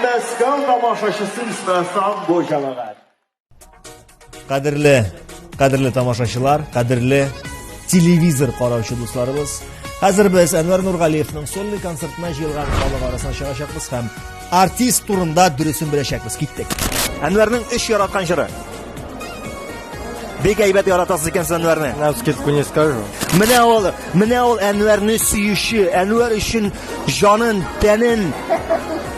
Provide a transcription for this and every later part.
Мәскәү тамашачысы исмәсам бу җәмәгать. Кадерле, кадерле тамашачылар, кадерле телевизор караучы дусларыбыз. Хәзер без Әнвәр Нургалиевның сольный концертына җыелган халык арасына чыгачакбыз һәм артист турында дөресен беләчәкбез. Киттек. Әнвәрнең өч яраткан җыры. Бик әйбәт яратасыз икән сез Әнвәрне. На скидку не скажу. Менә ул, менә ул Әнвәрне сөюче, Әнвәр өчен җанын, тәнен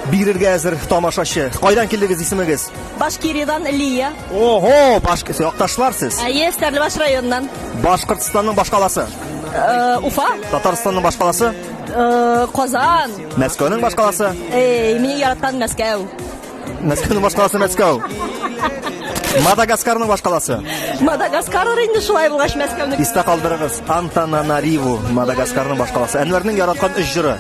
бирергә әзер тамашачы. Кайдан килдегез, исемегез? Башкириядән Лия. Ого, башка якташлар сез. Әйе, Стәрлебаш районыннан. Башкортстанның башкаласы. Э, Уфа. Татарстанның башкаласы. Э, Казан. Мәскәүнең башкаласы. Эй, мине яраткан Мәскәү. Мәскәүнең башкаласы Мәскәү. Мадагаскарның башкаласы. Мадагаскар инде шулай булгач Мәскәүнең. Истә калдырыгыз. Антананариву Мадагаскарның башкаласы. Әнвәрнең яраткан өч җыры.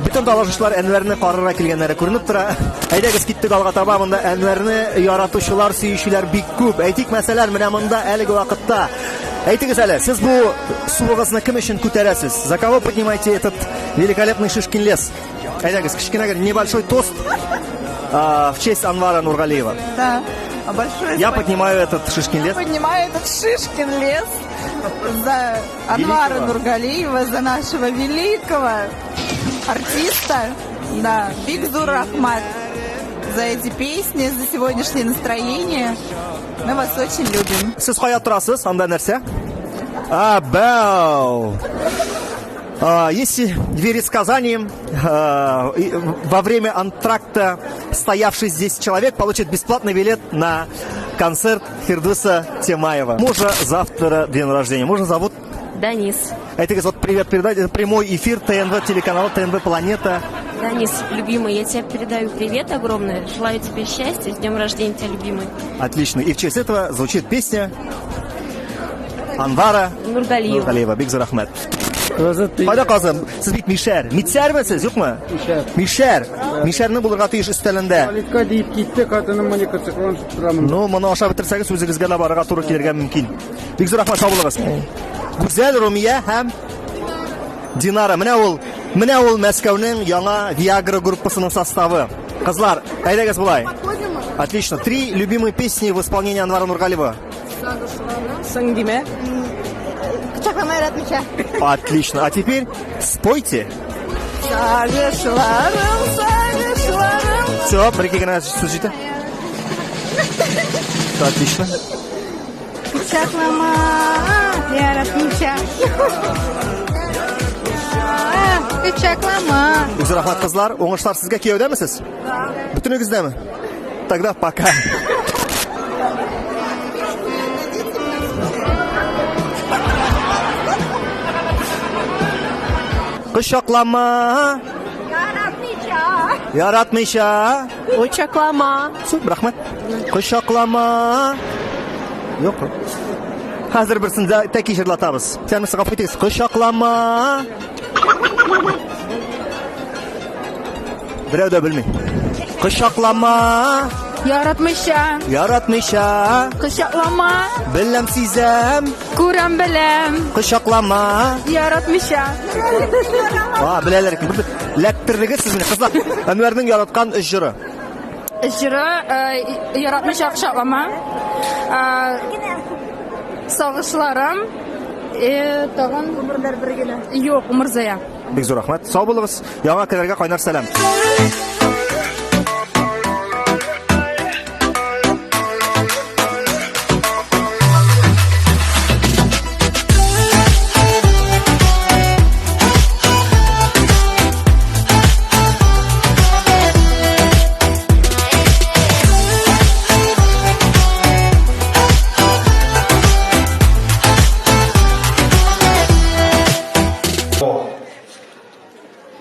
Бөтен талашучылар Әнвәрне карарга килгәннәре күренеп тора. Әйдәгез киттек алга таба. Монда Әнвәрне яратучылар, сөючеләр бик күп. Әйтик, мәсәлән, менә монда әлеге вакытта. Әйтегез әле, сез бу суыгызны кем өчен күтәрәсез? За кого поднимаете этот великолепный Шишкин лес? Әйдәгез, кечкенә генә небольшой тост в честь Анвара Нургалиева. Да. А большое Я поднимаю этот Шишкин лес. Я поднимаю этот Шишкин лес за Анвара Великого. Нургалиева, за нашего великого артиста. Да, Бик зур рәхмәт за эти песни, за сегодняшнее настроение. Мы вас очень любим. Сез кая торасыз? Анда нәрсә? А, бау. А, если верить сказаниям, во время антракта стоявший здесь человек получит бесплатный билет на концерт Фирдуса Темаева. Мужа завтра день рождения. Мужа зовут? Данис. Әйтегез, вот привет передать. Это прямой эфир ТНВ телеканала ТНВ Планета. Данис, любимый, я тебе передаю привет огромный. Желаю тебе счастья. С днем рождения тебя, любимый. Отлично. И в честь этого звучит песня Анвара Нургалиева. Нургалиева. Бик зур рәхмәт. Кызы ты. Кайда казым? Сез бит мишәр. Митсәрме сез, юкмы? Мишәр. Мишәр. Мишәрнең булырга тиеш өстәлендә. Туалетка диеп китте, хатыным моны кочакланып тора монда. Ну, моны ашап бетерсәгез, үзегезгә дә барырга туры килергә мөмкин. Бик зур рәхмәт, сау булыгыз. Гүзәл, Румия һәм Динара. Менә ул, менә ул Мәскәүнең яңа Viagra группасының составы. Кызлар, әйдәгез болай. Отлично. Три любимые песни в исполнении Анвара Нургалиева. Соң димә. Кочаклама яратмыйча. Отлично. А теперь спойте. Сагышларым, сагышларым. Все, бер-ике генә сүз җитә. Отлично. Кочаклама яратмыйча. Кочаклама. Бик зур рәхмәт, кызлар. Уңышлар сезгә. Кияүдәме сез? Да. Бөтенегездәме? Тогда пока. Кочаклама. Яратмыйча. Яратмыйча. Кочаклама. Все, рәхмәт. Кочаклама. Юк. Хәзер берсен тәки җырлатабыз. Сәнмесе гафу итегез. Кочаклама. Берәү дә белми. Кочаклама. Яратмыйча. Яратмыйча. Кочаклама. Беләм, сизәм. Күрәм, беләм. Кочаклама. Яратмыйча. А, беләләр икән. Ләктердегез сез мине, кызлар. Әнвәрнең яраткан өч җыры. Җыры э, яратмыйча кочаклама. Э, сагышларым. Э, тагын гомерләр бер генә. Юк, Умырзая. Бик зур рәхмәт. Сау булыгыз. Яңа көннәргә кайнар сәлам.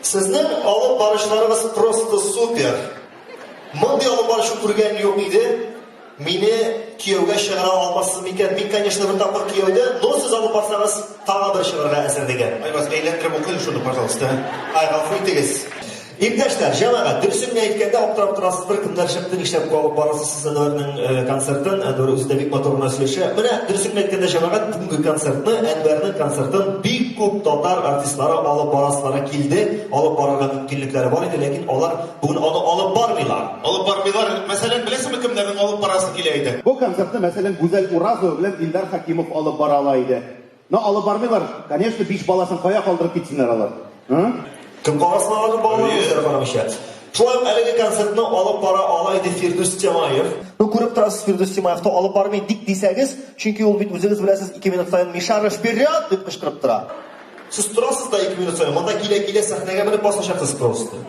Сезнең алып барышларыгыз просто супер. Мондый алып барышы күргән юк иде. Мине кияүгә чыгара алмассыз микән? Мин, конечно, бер тапкыр кияүдә, но сез алып барсагыз, тагы бер чыгарга әзер дигән. Айваз, әйләндереп укыйк шуны, пожалуйста. Ай, гафу итегез. Иптәшләр, җәмәгать, дөресен генә әйткәндә, аптырап торасыздыр, кемнәр чыкты, нишләп алып барасыз сез Әнвәрнең э, концертын, Әнвәр үзе дә бик матур гына сөйләшә. Менә дөресен генә әйткәндә, җәмәгать, бүгенге концертны, Әнвәрнең концертын бик күп татар артистлары алып барасылары килде, алып барырга мөмкинлекләре бар иде, ләкин алар бүген аны алып бармыйлар. Алып бармыйлар. Мәсәлән, беләсеңме кемнәрнең алып барасы килә иде? Бу концертны, мәсәлән, Гүзәл Уразова белән Илдар Хәкимов алып бара ала иде. Но алып бармыйлар, конечно, биш баласын кая калдырып китсеннәр алар? А? Кем карасын аларның балалары үзләре карамыйча. Шулай ук әлеге концертны алып бара ала иде Фирдүс Тямаев. Ну, күреп торасыз, Фирдүс Тямаев та алып бармый дип дисәгез, чөнки ул бит үзегез беләсез, 2 минут саен Мишара вперед! дип кычкырып тора. Сез торасыз да 2 минут саен, монда килә-килә сәхнәгә менеп басачаксыз просто.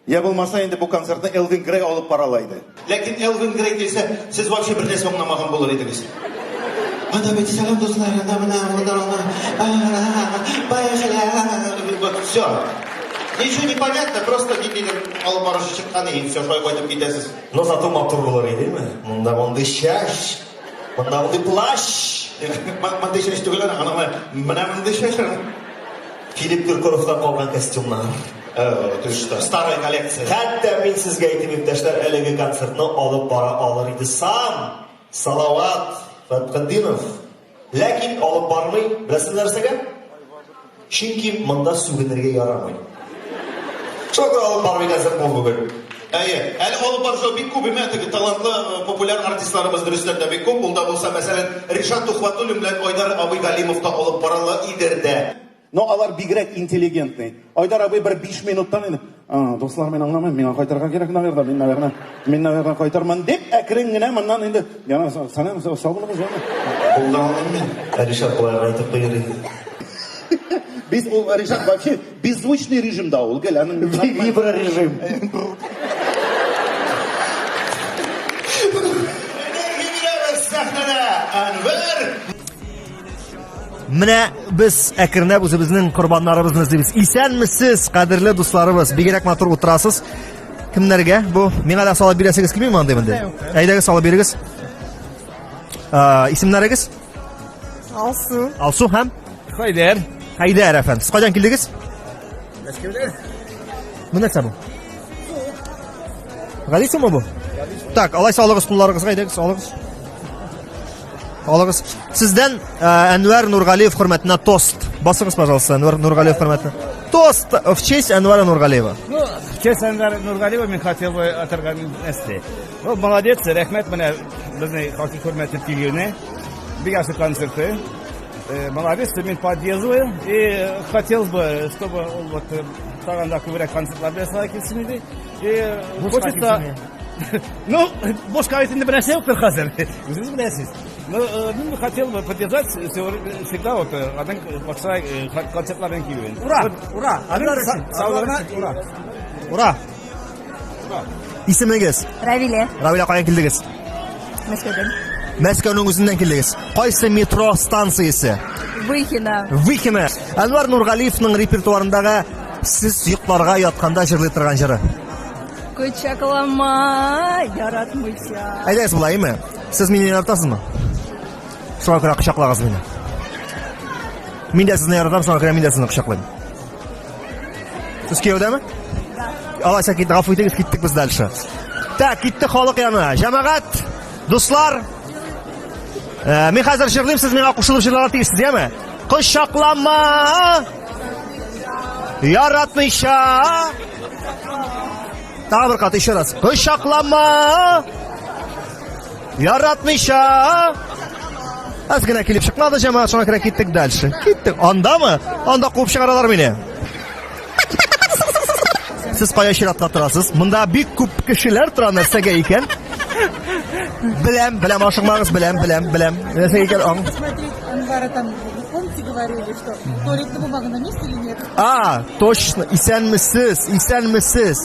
Я булмаса инде бу концертны Элвин Грей алып бара ала иде. Ләкин Элвин Грей килсә, сез вообще бер нәрсә аңламаган булыр идегез. Анда бит сәлам дуслар, анда менә монда поехали. Вот все. Ничего не понятно, просто ниндидер алып баручы чыккан и все, шулай кайтып китәсез. Но зато матур булыр идеме? Монда мондый чәч, монда мондый плащ. Мондый чәч түгел, аны менә мондый чәч. Филипп Киркоровтан калган костюмнар. Э, ты что, старая коллекция. Хәтта мин сезгә әйтим, иптәшләр, әлеге концертны алып бара алыр иде сам Салават Фәтхетдинов. Ләкин алып бармый, беләсезме нәрсәгә? Чөнки монда сүгенергә ярамый. Шуңа күрә алып бармый концерт бу бүген. Әйе, әле алып баручы бик күп име, теге талантлы, э, популяр артистларыбыз дөрестән дә бик күп. Ул да булса, мәсәлән, Ришат Тухватуллин белән Айдар абый Галимов та алып барыла идер дә. Но алар бигрәк интеллигентный. Айдар абый бер 5 минуттан инде, «А, дуслар, мин аңламыйм, миңа кайтырга кирәк, наверное, мин, наверное, мин, наверное, кайтырмын, дип, әкрен генә моннан инде, яна, сәлам, сау булыгыз, яна. Булдыра алмыйм мин. Ә Ришат болай гына әйтеп куяр иде. Без ул Ришат вообще беззвучный режимда ул, гел аның Виброрежим. Энергия бирәбез сәхнәдә Әнвәр Менә без әкренләп үзебезнең корбаннарыбызны эзлибез. Исәнмесез, кадерле дусларыбыз. Бигрәк матур утырасыз. Кемнәргә бу? Миңа да салып бирәсегез килмиме андый монда? Әйдәгез салып бирегез. Исемнәрегез? Алсу. Алсу һәм Хайдәр. Хайдәр әфәндем. Сез кайдан килдегез? Мәскәүдән. Бу нәрсә бу? Гади сумы бу? Так, алайса алыгыз кулларыгызга, әйдәгез, алыгыз. Алыгыз. Сездән э, Әнвәр Нургалиев хөрмәтенә тост. Басыгыз, пожалуйста, Әнвәр Нургалиев хөрмәтенә. Тост в честь Әнвәра Нургалиева. Ну, в честь Әнвәр Нургалиева мин хотел бы атарга нәрсә. Ул молодец, рәхмәт менә безне хакы хөрмәтеп килгәненә. Бик яхшы концерты. Э, молодец, мин поддерживаю. И хотел бы, чтобы ул вот э, тагын да күбрәк концертлар ясарга килсен иде. И хочется... Ну, бушка бит инде бер нәрсә юктыр хәзер. Үзегез беләсез. Но э, мин хотел бы поддержать всегда вот аның бакча концертларын килүен. Ура! Ура! Аның саулыгына ура! Ура! Исемегез? Равилә. Равилә, каян килдегез? Мәскәүдән. Мәскәүнең үзеннән килдегез. Кайсы метро станциясе? Выхино. Выхино. Әнвәр Нургалиевның репертуарындагы сез йокларга ятканда җырлый торган җыры. Кочаклама, яратмыйча. Әйдәгез болаймы? Сез мине яратасызмы? Шуңа күрә кочаклагыз мине. Мин дә сезне яратам, шуңа күрә мин дә сезне кочаклыйм. Сез кияүдәме? Да. Алайса кит, гафу итегез, киттек без дальше. Так, китте халык янына. Җәмәгать, дуслар, э, мин хәзер җырлыйм, сез миңа кушылып җырларга тиешсез, яме? Кочаклама! Яратмыйча! Тагы бер кат, еще раз. Кочаклама! Яратмыйча! Аз гына килеп чыкмады җәмәгать, шуңа күрә киттек дальше. Киттек. Андамы? Анда куып чыгаралар мине. Сез кая чиратка торасыз? Монда бик күп кешеләр тора, нәрсәгә икән? Беләм, беләм, ашыкмагыз, беләм, беләм, беләм. Нәрсәгә икән? Аң. Смотреть Анвара там, помните, говорили, что туалетная бумага на месте или нет? А, точно, исәнмесез, исәнмесез.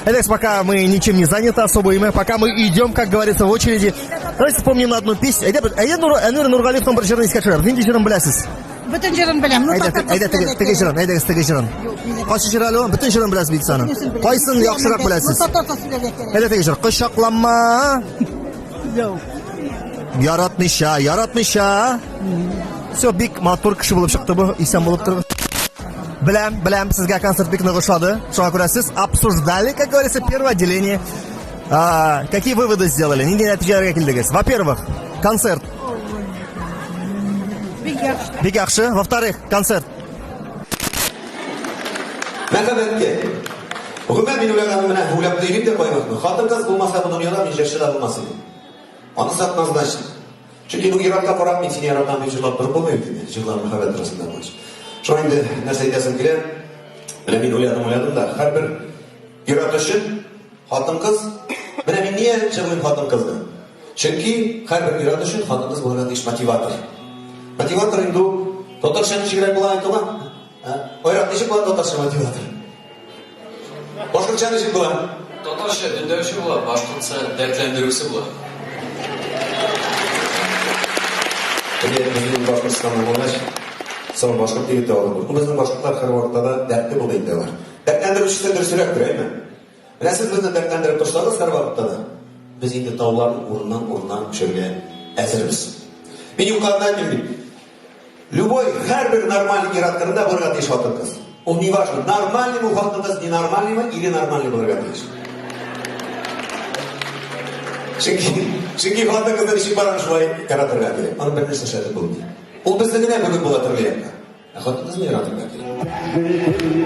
Әйдәгез, пока мы ничем не заняты особо, и мы, пока мы идем, как говорится, в очереди. Давайте вспомним одну песню. Әйдә, әйдә Нур, Әнвәр Нургалиевның бер җырын искә төшерәбез. Нинди җырын беләсез? Бөтен җырын беләм. Ну, Әйдә, әйдә, теге, теге җырын, әйдәгез теге җырын. Кайсы җыр әле ул? Бөтен җырын беләсез бит саны. Кайсын яхшырак беләсез? Ну, татарча сөйләргә кирәк. Әйдә теге җыр. Кочаклама. Яратмыйча, яратмыйча. Все, бик матур кеше булып чыкты бу. Исән булып торыгыз. Беләм, беләм, сезгә концерт бик нык ошады. Шуңа күрә сез обсуждали, как говорится, первое отделение. А, какие выводы сделали? Нинди нәтиҗәләргә килдегез? Во-первых, концерт. Бик яхшы. Бик яхшы. Во-вторых, концерт. Мәхәббәткә. Гомумән мин уйлаганым менә уйлап та йөрим дә кайвакытны. Хатын-кыз булмаса бу дөньяда мин җырчы да булмас идем. Анысы однозначно. Чөнки бу ир-атка карап мин сине яратам дип җырлап торып булмый бит инде. Җырлар мәхәббәт турысында булгач. Шуңа инде нәрсә әйтәсем килә? Менә мин уйладым, уйладым да, һәрбер ир-ат өчен хатын-кыз, менә мин нигә җырлыйм хатын-кызны? Чөнки һәрбер ир-ат өчен хатын-кыз булырга тиеш мотиватор. Мотиватор инде ул татарча ничегрәк була инде ул? Айрат, ничек була татарча мотиватор? Башкортча ничек була? Татарча өндәүче була, башкортча дәртләндерүче була. Әйе, безнең Башкортстаннан булгач, соң башкорт егете алдым. Ну, безнең башкортлар һәрвакытта да дәртле булды инде алар. Дәртләндерүчесе дөресрәктер, әйме? Менә сез безне дәртләндереп торсагыз һәрвакытта да, без инде тауларны урыннан урыннан күчәргә әзербез. Мин юкка гына әйтмим бит. Любой, һәрбер нормальный ир-ат кырында булырга тиеш хатын-кыз. Ул не важно, нормальный бу хатын-кыз, ненормальныймы или нормальный булырга тиеш. Чөнки, чөнки хатын-кызны ничек барган шулай яратырга кирәк. Аны бер нәрсә эшләтеп булмый. Ул безне генә бүген була төрле якта. Ә хатын-кызны яратырга кирәк.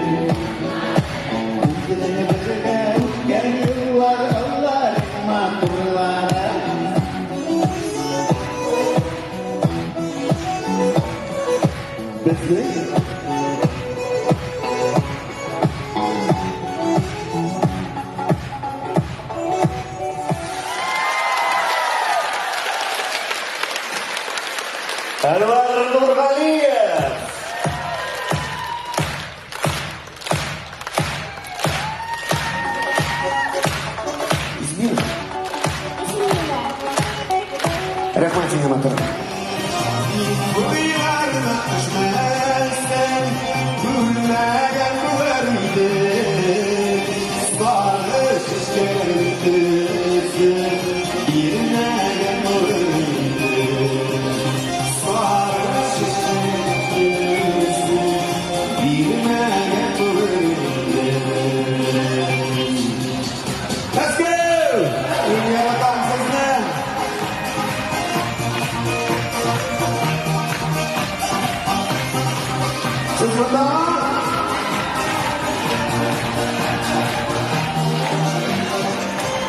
Әнвәр Нургалиев! Рәхмәт сиңа, матур. Мәскәү! Мин яратам сезне! Сез монда?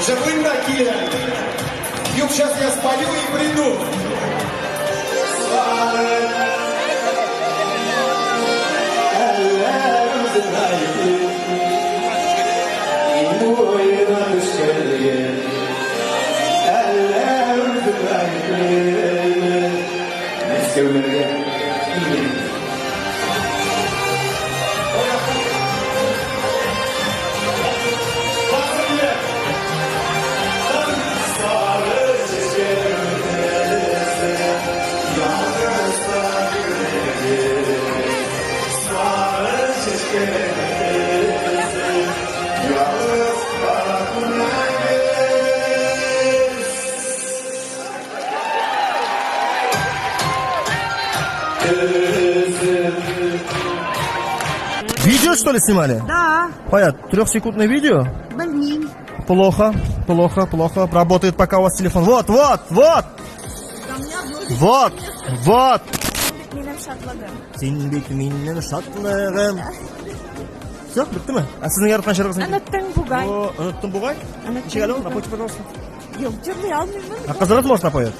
Җырлыйм да киләм. Юк, сейчас я спою и приду. Мәскәүләргә килгән. Видео, что ли, снимали? Да, Понятно. Трехсекундное видео? белмим. Плохо, плохо, плохо. Работает пока у вас телефон. Вот, вот, вот! Вот, вот! Минем шатлыгым. Син бит минем шатлыгым. Все, беттеме? Ә сезнең яраткан җырыгыз нинди? Оныттың бугай. О, оныттым бугай? Ничек әле ул? Напойте, пожалуйста. Юк, җырлый алмыйм. Ә кызыгыз может напоет?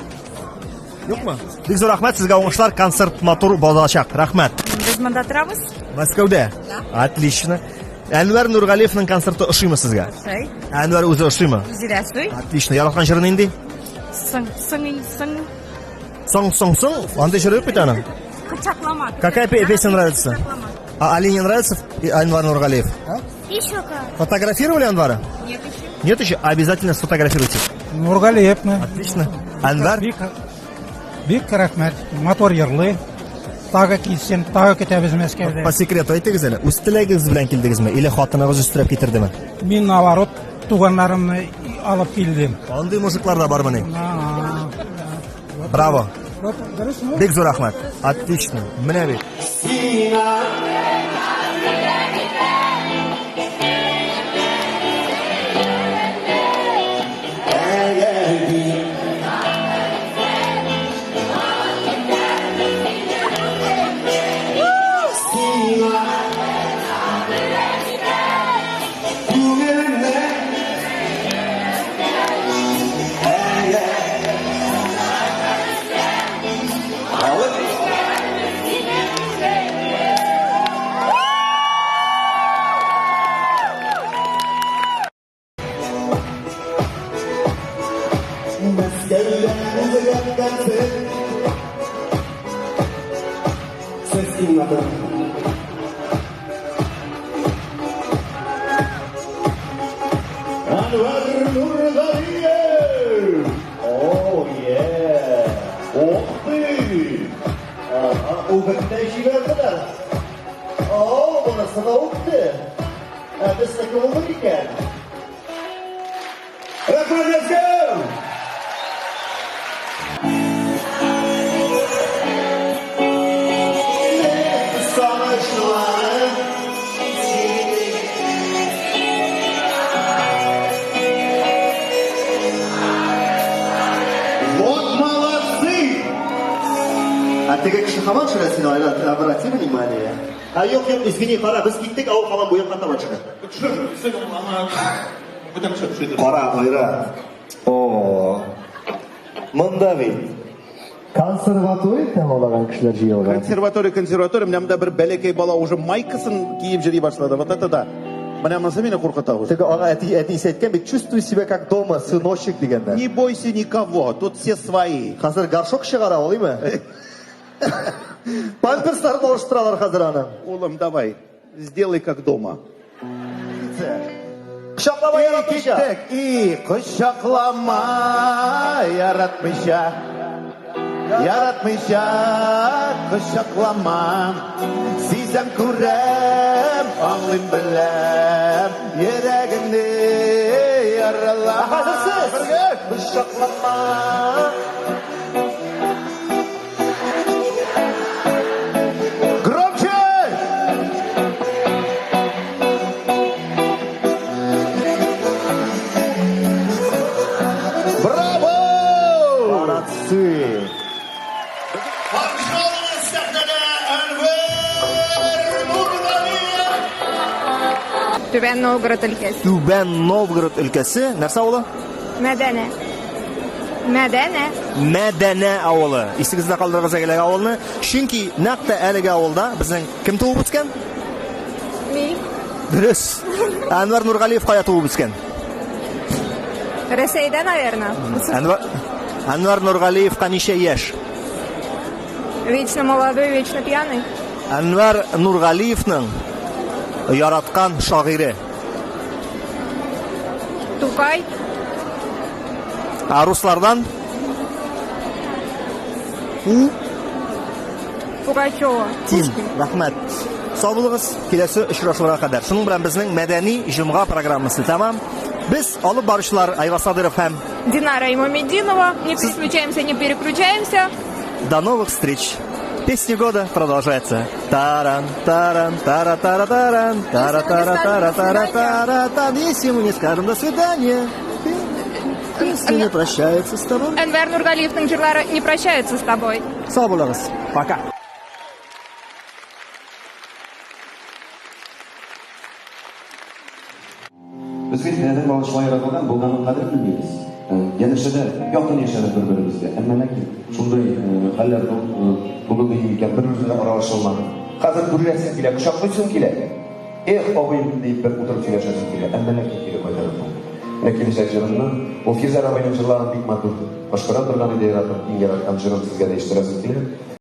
Юкмы? Бик зур рәхмәт сезгә уңышлар, концерт матур булачак. Рәхмәт. Без монда торабыз. Мәскәүдә. Отлично. Әнвәр Нургалиевның концерты ошыймы сезгә? Ошый. Әнвәр үзе ошыймы? Үзе дә ошый. Отлично. Яраткан җыры нинди? Соң, соң, соң. Соң, соң, соң. Андый җыры юк бит аның. Кочаклама. Какая песня нравится? А Алине нравится Анвар Нургалиев? Еще как. Фотографировали Анвара? Нет еще. Нет еще? Обязательно сфотографируйте. Нургалиевны. Отлично. Анвар? Бик, бик рәхмәт. Матур йырлый. Тагы килсен, тагы көтәбез Мәскәүдә. По секрету әйтегез әле, үз теләгегез белән килдегезме или хатыныгыз өстерәп китердеме? Мин наоборот туганнарымны алып килдем. Андый мужиклар да бармыни? Браво. Дөресме? Бик зур рәхмәт. Отлично. Менә бит. Сина. Мәскәүдә узган концерт Сез иң матур. Әнвәр Нургалиев! Oh, yeah! Ух ты! Ага, үбеп тә җибәрделәр. О, монысы да үпте. Ә безнеке булыр икән. Рәхмәт, Мәскәү! Сагышларым. Вот молодцы! Ә теге кеше һаман төшерә сине, Айрат, обрати внимание. А юк, юк, извини, кара, без киттек, ә ул һаман бу якка таба төшерә. Кара, Айрат. О, монда бит консерватория тәмамлаган кешеләр җыелган. Консерватория, консерватория, менә монда бер бәләкәй бала уже майкасын киеп йөри башлады. Вот это да. Менә монысы мине куркыта уже. Теге аңа әти әтисе әйткән бит, чувствуй себя как дома, сыночек дигәннәр. Не бойся никого, тут все свои. Хәзер горшок чыгара ул, име? Памперсларын алыштыралар хәзер аны. Улым, давай, сделай как дома. Кочаклама яратмыйча. Киттек. И кочаклама яратмыйча. Яратмыйча кочаклама. Сизәм, күрәм, аңлыйм, беләм. Йөрәгеңне яралама. Хәзер сез. Бергә. Кочаклама. Громче! Браво! Молодцы. Алкышларыгыз сәхнәдә Әнвәр Нургалиев! Түбән Новгород өлкәсе. Түбән Новгород өлкәсе. Нәрсә авылы? Мәдәнә. Мәдәнә. Мәдәнә авылы. Исегездә калдырыгыз әлеге авылны. Чөнки нәкъ тә әлеге авылда безнең кем туып үскән? Мин. Дөрес. Әнвәр Нургалиев кая туып үскән? Рәсәйдә, наверное. Әнвәр Нургалиевка ничә яшь? Вечно молодой, вечно пьяный. Әнвәр Нургалиевның яраткан шагыйре. Тукай. Ә руслардан? У Пугачева. Тин. Рәхмәт. Сау булыгыз. Киләсе очрашуларга кадәр. Шуның белән безнең мәдәни җомга программасы тәмам. Без алып баручылар Айваз Садыров һәм Динара Имамединова. Не переключаемся, не переключаемся. До новых встреч. Песни года продолжается. Таран, таран, тара тара таран, тара тара тара тара тара тан. Если мы не скажем до свидания, песня не прощается с тобой. Әнвәр Нургалиевның җырлары не прощаются с тобой. Сау булыгыз. Пока. Без бит адәм баласы шулай яратылган, булганның кадерен белмибез. Янәшәдә якын яшәдек бер-беребезгә. Әмма ләкин шундый хәлләр булды икән, бер-беребез белән аралаша алмадык. Хәзер күрәсең килә, кочаклыйсың килә. Эх, абыем дип бер утырып сөйләшәсең килә. Әмма ләкин кире кайтарып булмый. Менә киләчәк җырымны, ул Фирзәр абыйның җырларын бик матур башкара торган иде, яратып, иң яраткан җырым сезгә дә ишеттерәсем килә.